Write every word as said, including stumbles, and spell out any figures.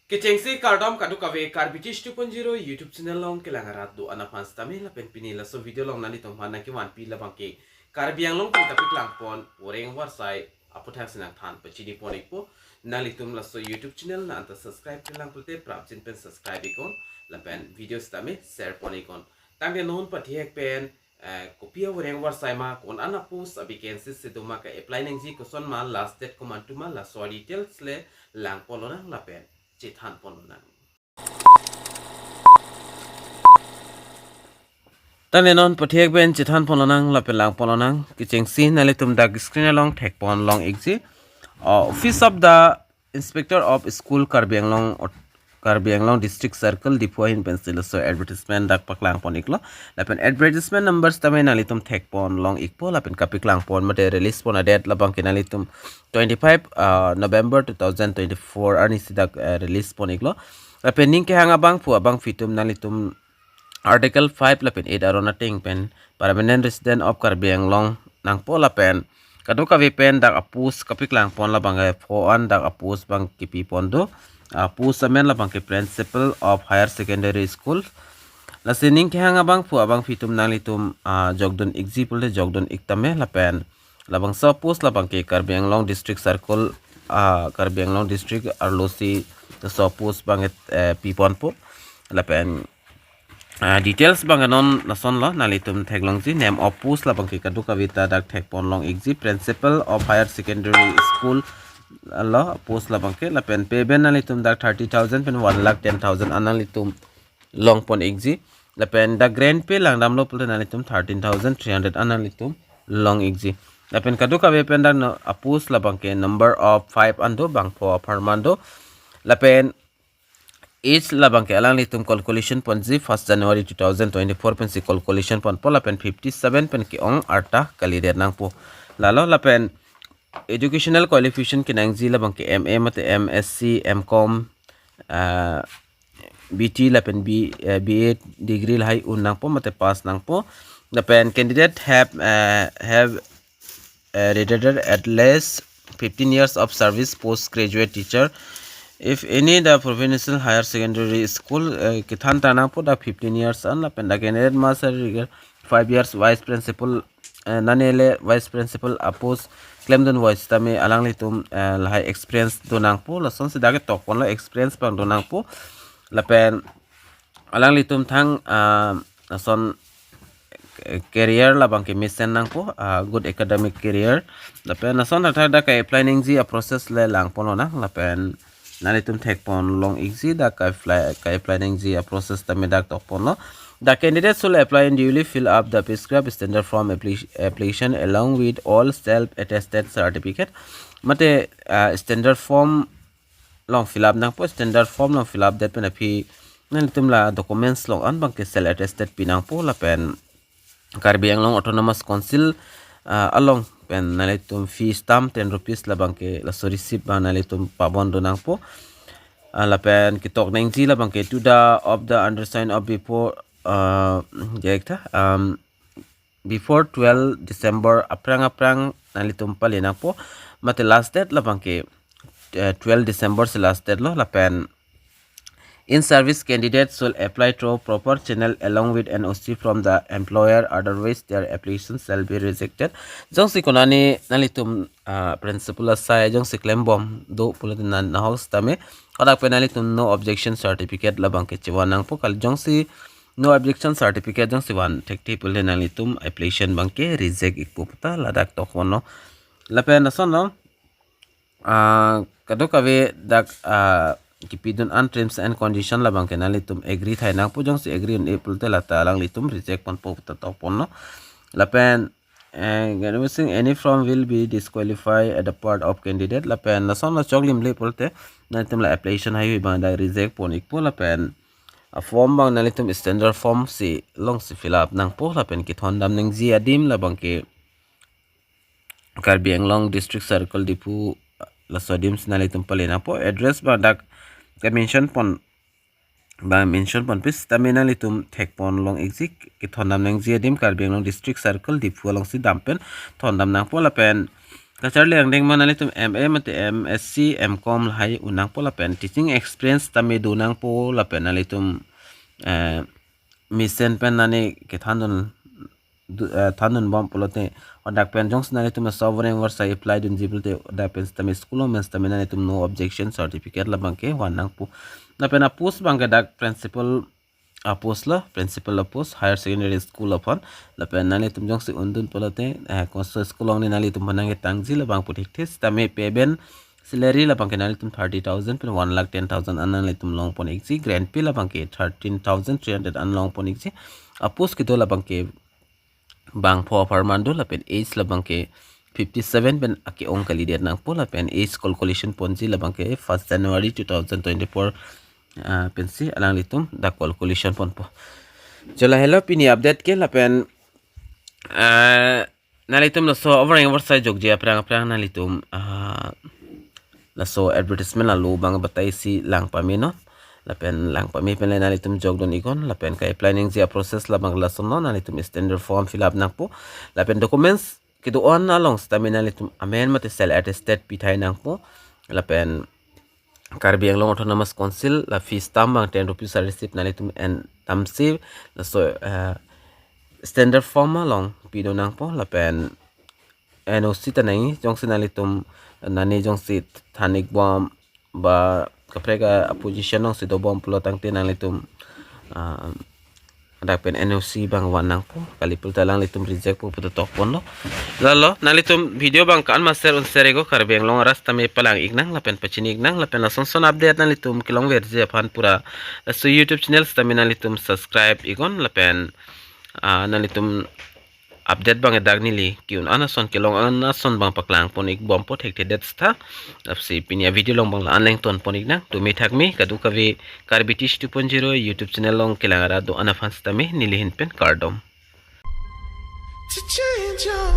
Kechengsi kardom kadokave Karbi Teach two point zero YouTube channel along kelang arat do-an aphan sitame lapen pini laso video along nanglitum aphan nangkevanpi labangke Karbi Anglong pen kapaklang pon voreng varsai aputhak si nangthan pachini pon ikpo. Nanglitum laso YouTube channel na anta subscribe kelang pulote prapjin pen subscribe iknon lapen video sitame share pon iknon. Tangte non pathek pen eh, kopi avoreng varsai ma, ko-an a-post a-vacancy si do ma, ka-apply nangji koson ma, last date komantu ma, laso details le lang pon lonang lapen chethan pon lonang. Tangte non pathek pen chethan pon lonang lapen lang pon lonang. Kechengsi nanglitum dak screen along thek pon long ikji. Uh, Office of the Inspector of School Karbi Anglong, Karbi Anglong District Circle Diphu ahin pensi laso advertisement dak paklang pon iklo. Lapen advertisement number sitame nanglitum thek pon long ikpo, lapen kapaklang pon mate release pon a-date labangke nanglitum twenty-five, uh, November two thousand twenty-four arni si dak, uh, release pon iklo. Lapen ning kehang abangphu abangphi atum nanglitum Article five lapen eight aron ateng pen permanent resident of Karbi Anglong nangpo lapen kadokave pen dak a-post kapaklang pon labangke pho-an dak a-post abang kipi pon do. A-post amen labangke Principal of Higher Secondary School. Lasi ning kehang abangphu abangphi atum nanglitum, ah, jokdun ikji pulote jokdun ik tame lapen labangso a-post labangke Karbi Anglong District Circle, ah, Karbi Anglong District arlosi laso a-post abang, eh, pi ponpo. Lapen ah, details abang non lason lo, nanglitum theklongji. Name of post labangke kadokave ta dak thek pon long ikji, Principal of Higher Secondary School lo post labangke. Lapen pay band nanglitum dak thirty thousand pen one lakh ten thousand an nanglitum long pon ikji. Lapen dak grant pay langdamlo pulote nanglitum thirteen thousand three hundred an nanglitum long ikji. Lapen kadokave pen dak no a-post labangke number of five an do, bangpho apharman do. Lapen age labangke alanglitum calculation ponji, first January two thousand twenty-four pensi calculation ponpo lapen fifty-seven pen ke-ong arta kalidet nangpo. Lalo lapen educational qualification kenangji labangke M A mate M S C, M Com, ah, B T lapen B, eh, B Ed degree lahai un nangpo mate pass nangpo. Lapen candidate have, eh, have uh, registered at least fifteen years of service, postgraduate teacher. If any the provincial higher secondary school, uh, kethan ta nangpo dak fifteen years an lapen dak candidate must have registered five years vice principal, uh, nane le vice principal a-post klemdunvoi sitame alanglitum, uh, lahai experience do nangpo, lasonsi dak ketok ponlo, experience abang do nangpo. Lapen alanglitum thang, ah, lason, eh, career labangke mesen nangpo, ah, good academic career. Lapen lason thakthak dak ka-apply nangji a-process le lang pon lonang, lapen nanglitum thek pon long ikji dak ka-apply, ka-apply nangji a-process tame dak tok ponlo. The candidate should apply and duly fill up the prescribed standard form appli-, application along with all self-attested certificate. Mate, ah, standard form along fill up nangpo, standard form along fill up det pen aphi nanglitum la documents along an abangke self attested pi nangpo lapen Karbi Anglong Autonomous Council, ah, along pen nanglitum fee stamp ten rupees labangke laso receipt abang nanglitum pabon do nangpo. Ah, lapen ketok nangji labangke to the of the undersigned of before, ah, jek tha, um, before twelve December aphrang aphrang nanglitum pale nangpo. Mate last date labangke, eh, twelve December si last date lo lapen in service candidate should apply through proper channel along with N O C from the employer, otherwise their application shall be rejected. Jongsi konane nanglitum, ah, principal asai jongsi klembom do pulote nahok sitame kodak pen nanglitum no objection certificate labangke chevan nangpo, kali jongsi no objection certificate jongsi van thekthe pulote nanglitum application abangke reject ikpo puta ladak tok ponlo. Lapen lason lo, ah, kadokave dak, ah, kipidun an terms and condition labangke nanglitum agree thai nangpo, jongsi agree un-e pulote lata alanglitum reject ponpo puta tok ponlo. Lapen, eh, canvassing any form will be disqualified at the part of candidate. Lapen lason lo choklim le pulote nanglitum la application haihui abang dak reject pon ikpo lapen a-form abang nanglitum standard form si longsi fill up nangpo lapen kethondam nangji adim labangke Karbi Anglong District Circle Diphu laso adim si nanglitum pale nangpo. Address abang dak ka-mention pon, abang mention ponpe sitame nanglitum thek pon long ikji, kethondam nangji adim Karbi Anglong District Circle Diphu alongsi dam pen thondam nangpo lapen kacharli angdeng ma nanglitum M A mate M Sc, M Com lahai un nangpo lapen teaching experience tame do nangpo lapen nanglitum, eh, mesen pen nani kethandun du-, eh, thandun bom pulote, hadak pen jongsi nanglitum sovereign words apply dunji pulote, hadak pen sitame school along pen sitame nanglitum no objection certificate labang ke van nangpo. Lapen a post abang ke dak principal a post lo, principal a post, higher secondary school aphan. Lapen nanglitum jongsi undun pulote, eh, kosonsi school along ne nanglitum aphan nangketangji labang pu thekthe, sitame payment salary labang ke nanglitum thirty thousand pen one lakh ten thousand an nanglitum longpon ikji, grade pay labang ke thirteen thousand three hundred an longpon ikji. A post kedo labang ke bangpho apharman do lapen age labang ke fifty seven pen ake-ong kalidet nangpo lapen age calculation ponji labang ke first January two thousand twenty-four, ah, pensi alanglitum dak calculation ponpo. Chula, hello, pini update ke lapen, ah, nanglitum laso over and over sai jokji aphrang aphrang nanglitum, ah, laso advertisement alo abang batai si lang pame non. Lapen lang pame pen le nanglitum jokdun iknon. Lapen ka-apply nangji a-process labang lason non, nanglitum standard form fill up nangpo. Lapen documents kedo-an along sitame nanglitum amen mate self attested pithai nangpo. Lapen Karbi Anglong Autonomous Council la fees tam abang ten rupees a-receipt nanglitum en tamsi laso, eh, standard form along pidun nangpo. Lapen N O C ta nangji, jongsi nanglitum nani jongsi than-ik bom ba kaprek a-position alongsi dobom pulo tangte nanglitum, ah, hadak pen N O C abang van nangpo, kali pulote alanglitum reject po puta tokponlo. Lalo nanglitum video abang ko-an ma share un share iknon, Karbi Anglong arat sitame palang iknang lapen pachini iknang lapen lason son update nanglitum kelongverji aphan pura laso YouTube channel sitame nanglitum subscribe iknon lapen, ah, nanglitum update abang dak neli ke-un an ason, kelong an ason abang paklang pon ik bompo thekthedet sitha. Apsi pini a-video along abang la-an lengton pon iknang. Tumi thakmi kadokave Karbi Teach two point zero YouTube channel along kelang arat do-an aphan sitame neli ahin pen kardom. To change your